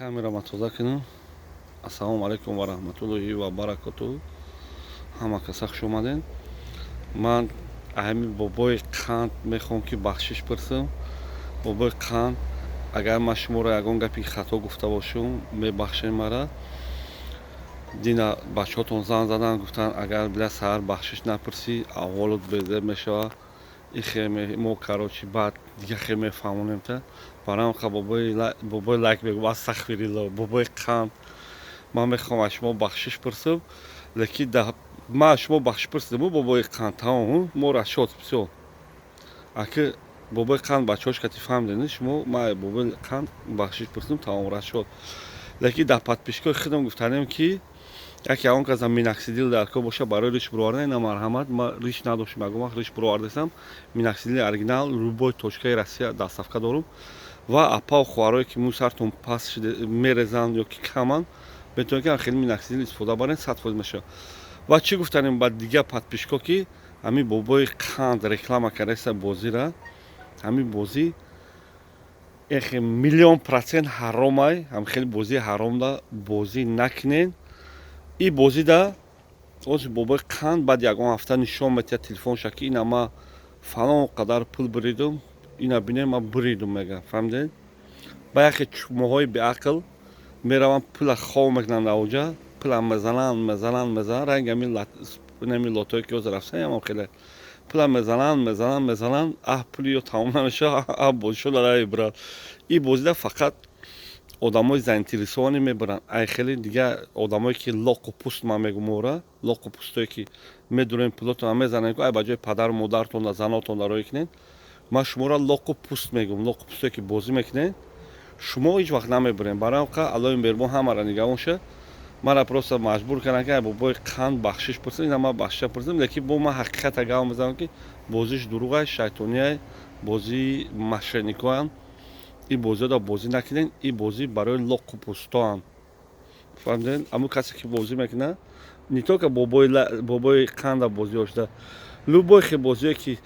Камерама тоза кунам. Ассалому алайкум ва раҳматуллоҳи ва баракотуҳ. Ҳама каса хуш омадем. Ман ҳамин бобои қанд мехоҳам, ки бахшиш пурсам. Бобои қанд, агар ман шуморо ягон гапи хато гуфта бошам, мебахшем мара. Дина бачаҳотон зан задан, гуфтанд, агар била саҳар бахшиш напурсӣ, аҳволот безеб мешавад. Мо, короче, баъд дига хе мефаҳмонем та. Барои ҳам бобои лайк мегӯ, астағфирилло. Бобои қанд, ман мехоҳам аз шумо бахшиш пурсам, лекин ман аз шумо бахшиш пурсидам, бобои қанд, тамом, мо расчёт, всё. Аки бобои қанд, бачаҳош кати фаҳмидед шумо, ман бобои қанд бахшиш пурсидам, тамом, расчёт. Лекин дар подписчикои худам гуфтанем, ки яке он каса миноксидил дар кор боша барои риш бировардан, ина марҳамат. Ма риш надоштем, ягон вақт риш бировардастам. Миноксидили оригинал любой точкаи Россия доставка дорум. Ва апау хоҳарое, ки мӯи сартон паст мерезанд ё ки каманд, метавонед, ки хеле миноксидил истифода баред, 100% мешавад. Ва чӣ гуфтанем ба дигар подписчико, ки ҳамин бобои қанд реклама кардаиста бозира, ҳамин бозӣ эхе миллион процент ҳаромай. Ҳам хеле бозии ҳаромда бозӣ накунед. И бозида ҳозир бобои қанд баъд ягон ҳафта нишон метиҳад телефонша, ки ина ма фалон қадар пул биридум, ина бинем, ма биридум, мега. Фаҳмидед? Ба яхе чумоҳои беақл мераванд, пула хов мекунанд, авҷа пула мезананд, мезананд, мезананд. Ранги ҳамин лотое, ки ҳозир рафтан, ҳамон хеле пула мезананд, мезананд, мезананд. Аҳ, пули ё тамом намешавад, аҳ, бозишо дарай брат. И бозида фақат одамои заинтересованный мебаранд. Ай хеле дигар одамое, ки лоқу пуст, ман мегум ора лоқу пустое, ки медурем, пулотона мезанем, ай ба ҷои падару модаратон, занотон дарое кунед. Ман шуморо лоқу пуст мегум. Лоқу пустое, ки бозӣ мекунед, шумо ҳеҷ вақт намебарем. Барои ҳам Аллои меҳрубон ҳамаро нигаҳбон шад. Мара просто маҷбур кардам, ки бобои қанд бахшиш пурсам. Ина ман бахшиша пурсам, лекин бо ман ҳақиқата гап мезанам, ки бозиш дурӯғай, шайтониай, бозии мошенникоам. Ин бозиҳоро бозӣ накунед. Ин бозӣ барои лоқу пустоам, фаҳмидед? Ҳамун касе, ки бозӣ мекунад, не только бобои қанда бозиҳо шуда, любой хел бозиҳое, ки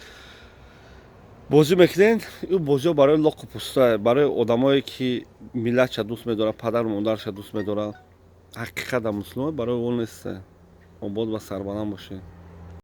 бозӣ мекунед, ин бозиҳо барои лоқу пустоа, барои одамое, ки миллатша дӯст медоранд, падару модарша дӯст медоранд, ҳақиқата мусулмон, барои он нест. Обод ва сарбаланд бошед.